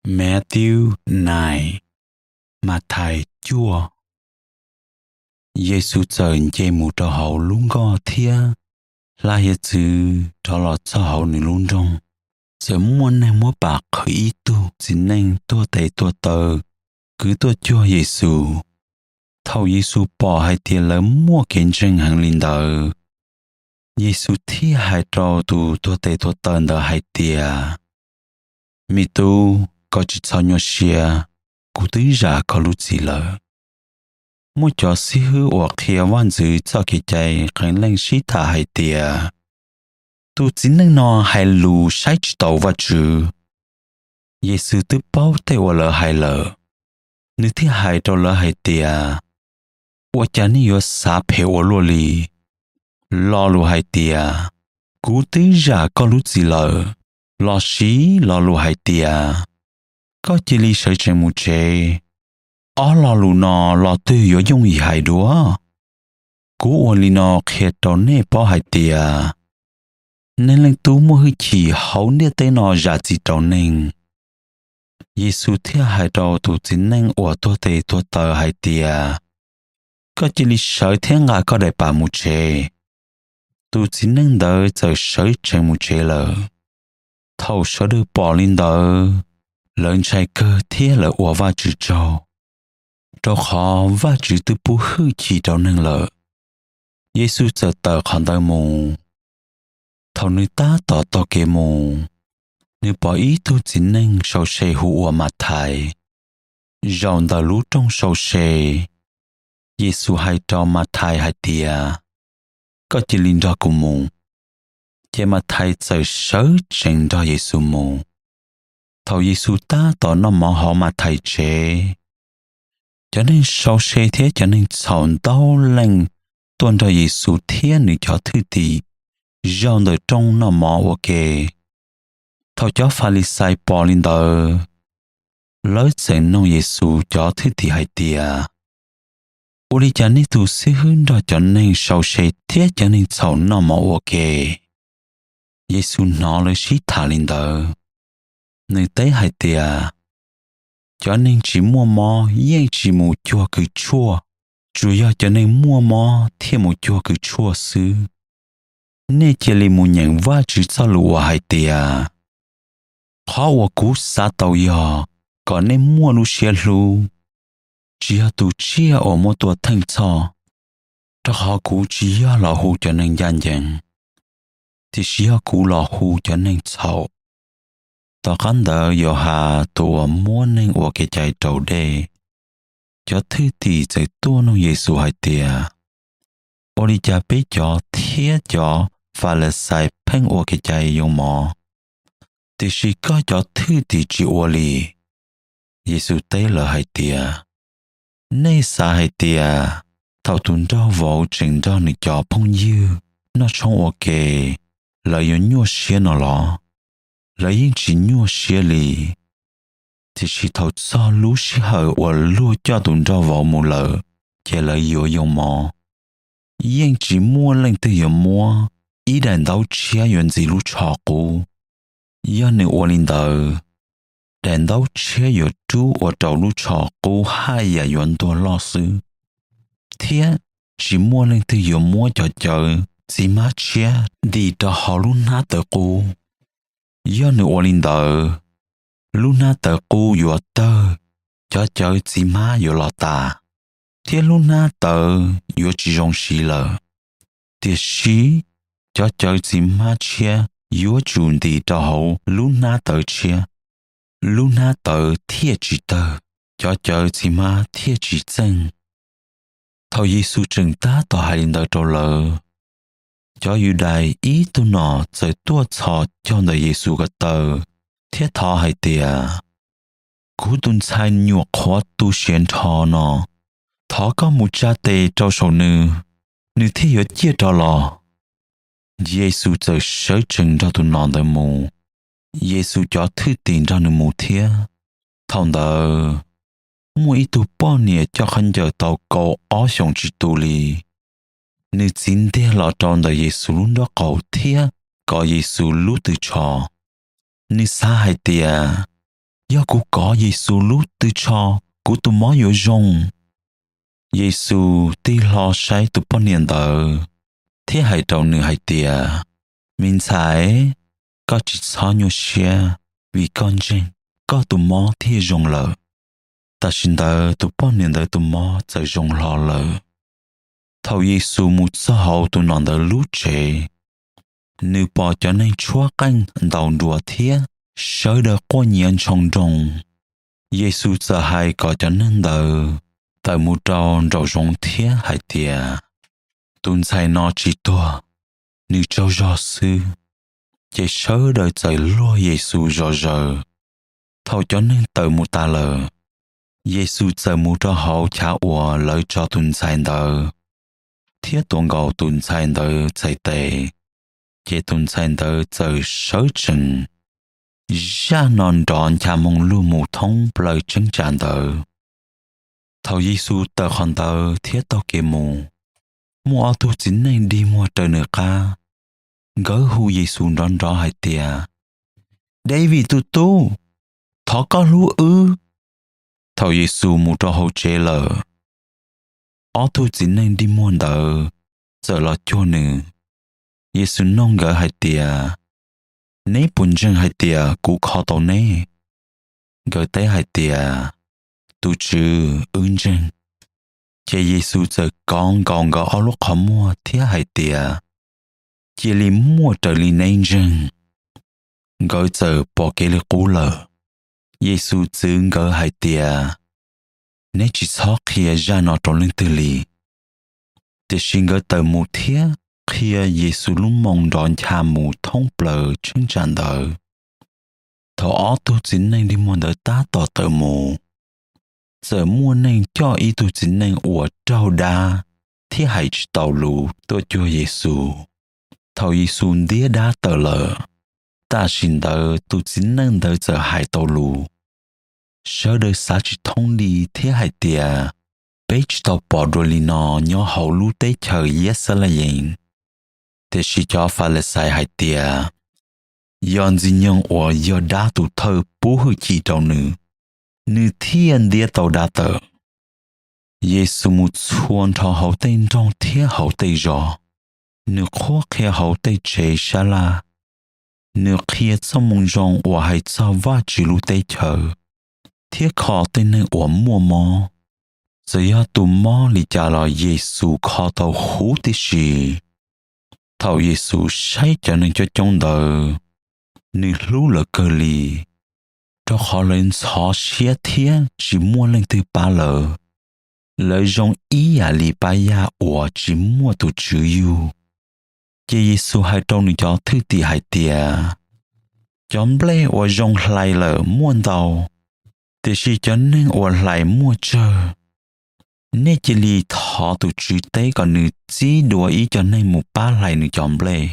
Matthew nine, Mathais cuaj. Yexus txawm nce mus rau hauv lub nkoj thiab hla hiav txwv rov los txog hauv nws lub nroog. Txawm muaj neeg muab pam qhwv ib tug txiv neej tuag tes tuag taw kwv tuaj cuag Yexus. Thaum Yexus pom hais tias lawv muaj kev ntseeg heev li ntawd, Yexus thiaj hais rau tus tuag tes tuag taw ntawd hais tias, Me tub, koj tsis txhob nyuaj siab, kuv twb zam koj lub txim lawm. Muaj cov xib hwb uas qhia vaj ntxwv txoj kev cai qee leej sib tham hais tias, Tus txiv neej no hais lus saib tsis taus Vajtswv. Yexus twb paub tej uas lawv hais lawm, nws thiaj hais rau lawv hais tias, Ua cas nej yuav xav phem ua luaj li? Lo lus hais tias, Kuv twb zam koj lub txim lawm, lossis lo lus hais tias, Koj cia li sawv tsees mus tsev? Ob lo lus no, lo twg yuav yooj yim hais dua? Kuv ua li no qhia rau nej paub hais tias, Neeg Leej Tub muaj hwj chim hauv ntiaj teb no zam txim rau neeg. Yexus thiaj hais rau tus txiv neej uas tuag tes tuag taw hais tias, Koj cia li sawv thiab nqa koj daim pam mus tsev. Tus txiv neej ntawd txawm sawv tsees mus tsev lawm. Thaum sawv daws pom li ntawd, lawv ntshai kawg thiab lawv ua Vajtswv tsaug, rau qhov Vajtswv twb pub hwj chim rau neeg lawm. Yexus txawm tawm qhov ntawd mus. Thaum nws tab tom taug kev mus, nws pom ib tug txiv neej sau se hu ua Mathais, zaum ntawm lub rooj sau se. Yexus hais rau Mathais hais tias, Koj cia li nrog kuv mus. Ces Mathais txawm sawv tsees nrog Yexus mus. Thaum Yexus tab tom noj mov hauv Mathais tsev, cov neeg sau se thiab cov neeg txhaum ntau leej tuaj nrog Yexus thiab nws cov thwj tim zaum ntawm rooj noj mov ua ke. Thaum cov Falixais pom li ntawd, lawv txawm noog Yexus cov thwj tim hais tias, Ua li cas nej tus xib hwb nrog cov neeg sau se thiab cov neeg txhaum noj mov ua ke? Yexus hnov lawv sib tham li ntawd, nws teb hais tias, Cov neeg tsis muaj mob yeej tsis mus cuag kws tshuaj, tsuas yog cov neeg muaj mob thiaj mus cuag kws tshuaj xwb. Nej cia li mus nyeem Vajtswv txoj lus uas hais tias, Qhov uas kuv xav tau yog kom nej muaj lub siab hlub, tsis yog tus tsiaj uas muab tua theej txhoj. Rau qhov kuv tsis yog los hu cov neeg ncaj ncees, tiam sis yog kuv los hu cov neeg txhaum. Tom qab ntawd Yauhas tus uas muab neeg ua kev cai raus dej. Cov thwj tim txawm tuaj noog Yexus hais tias, Ua li cas peb cov thiab cov Falixais pheej ua kev cai yoo mov, tiam sis koj cov thwj tim tsis ua li? Yexus teb lawv hais tias, Nej xav hais tias thaum tus nraug vauv tseem nrog nws cov phooj ywg noj tshoob ua ke, lawv yuav nyuaj siab no los? Lawv yeej tsis nyuaj siab li. Tiam sis thaum txog lub sij hawm uas luag coj tus nraug vauv mus lawm, ces lawv yuav yoo mov. Yeej tsis muaj leej twg yuav muab ib daim ntaub tshiab yuav ntxiv lub tsho qub. Yog nws ua li ntawd, daim ntaub tshiab yuav rub ua rau lub tsho qub haj yam yuav ntuag loj xwb. Thiab tsis muaj leej twg yuav muab cov cawv txiv hmab tshiab ntim rau hauv lub hnab tawv qub. Yog nws ua li ntawd, lub hnab tawv qub yuav tawg, cov cawv txiv hmab yuav los tas, thiab lub hnab tawv yuav tsis zoo siv lawm. Tiam sis cov cawv txiv hmab tshiab yuav tsum ntim rau hauv lub hnab tawv tshiab, lub hnab tawv thiaj tsis tawg, cov cawv txiv hmab thiaj tsis txeej. Thaum Yexus tseem tab tom hais li ntawd rau lawv, cov Yudais ib tug nom txawm tuaj txhos caug ntawm Yexus ko taw thiab thov hais tias, Kuv tus ntxhais nyuam qhuav tu siav nrho no, thov koj mus tsa tes rau saum nws, nws thiaj yuav ciaj rov los. Yexus txawm sawv tsees nrog tus nom ntawd mus, Yexus cov thwj tim nrog nws mus thiab. Thaum ntawd, muaj ib tug poj niam coj khaub ncaws tau kaum ob xyoos tsis tu li, nws txiv ntiag los rau ntawm Yexus lub nraub qaum thiab kov Yexus lub tw tsho. Nws xav hais tias, Yog kuv kov Yexus lub tw tsho, kuv tus mob yuav zoo. Yexus tig hlo saib tus poj niam ntawd thiab hais rau nws hais tias, Me ntxhais, koj tsis txhob nyuaj siab, vim koj ntseeg, koj tus mob thiaj zoo lawm. Tam sim ntawd tus poj niam ntawd tus mob txawm zoo hlo lawm. Thaum Yexus mus txog hauv tus nom ntawd lub tsev, nws pom cov neeg tshuab qeej ntaus nruas thiab sawv daws quaj nyiav ntshoo nroo. Yexus txawm hais kom cov neeg ntawd tawm mus rau nraum zoov thiab hais tias, Tus ntxhais no tsis tuag, nws tsaug zog xwb. Ces sawv daws txawm luag Yexus zom zaws. Thaum cov neeg tawm mus tas lawm, Yexus txawm mus rau hauv chav uas lawv tso tus ntxhais ntawd, thiab tuav nkaus tus ntxhais ntawd txhais tes, ces tus ntxhais ntawd txawm sawv tsees. Zaj no nrov ncha moo lug mus thoob plaws cheeb tsam ntawd. Thaum Yexus tawm qhov ntawd thiab taug kev mus, muaj ob tug txiv neej dig muag raws nws qab, nkawd hu Yexus nrov nrov hais tias, Daviv tus Tub, thov koj hlub wb! Thaum Yexus mus rau hauv tsev lawm, ob tug txiv neej dig muag ntawd txawm los cuag nws. Yexus noog nkawd hais tias, Neb puas ntseeg hais tias kuv kho tau neb? Nkawd teb hais tias, Tus Tswv, wb ntseeg. Ces Yexus txawm kov nkaus nkawd ob lub qhov muag thiab hais tias, Cia li muaj raws li neb ntseeg. Nkawd txawm pom kev li qub lawm. Yexus txwv nkawd hais tias, Neb tsis txhob qhia zaj no rau leej twg li. Tiam sis nkawd tawm mus thiab qhia Yexus lub moo nrov ncha mus thoob plaws cheeb tsam ntawd. Thaum ob tug txiv neej dig muag ntawd tab tom tawm mus, txawm muaj neeg coj ib tug txiv neej uas raug dab thiab hais tsis tau lus tuaj cuag Yexus. Thaum Yexus ntiab dab tawm lawm, tam sim ntawd tus txiv neej ntawd txawm hais tau lus. Sawv daws xav tsis thoob li thiab hais tias, Peb tsis tau pom dua li no nyob hauv lub teb chaws Yixalayees. Tiam sis cov Falixais hais tias, Yog Ntxwg Nyoog uas yog dab tus thawj pub hwj chim rau nws, nws thiaj ntiab tau dab tawm. Yexus mus txhua nrho hauv tej nroog thiab hauv tej zos, nws qhuab qhia hauv tej tsev sab laj. Nws qhia txoj moo zoo uas hais txog Vajtswv lub teb chaws thiab kho tej neeg uas muaj mob, txawm yog tus mob li cas los Yexus kho tau huv tib si. Thaum Yexus saib cov neeg coob coob ntawd, nws hlub lawv kawg li, rau qhov lawv ntxhov siab thiab tsis muaj leej twg pab lawv. Lawv zoo ib yam li pab yaj uas tsis muaj tus tswv yug. Ces Yexus hais rau nws cov thwj tim hais tias, Cov nplej uas zoo hlais lawm muaj ntau, tiam sis cov neeg uas hlais muaj tsawg. Nej cia li thov tus tswv teb kom nws txib dua ib co neeg mus pab hlais nws cov nplej.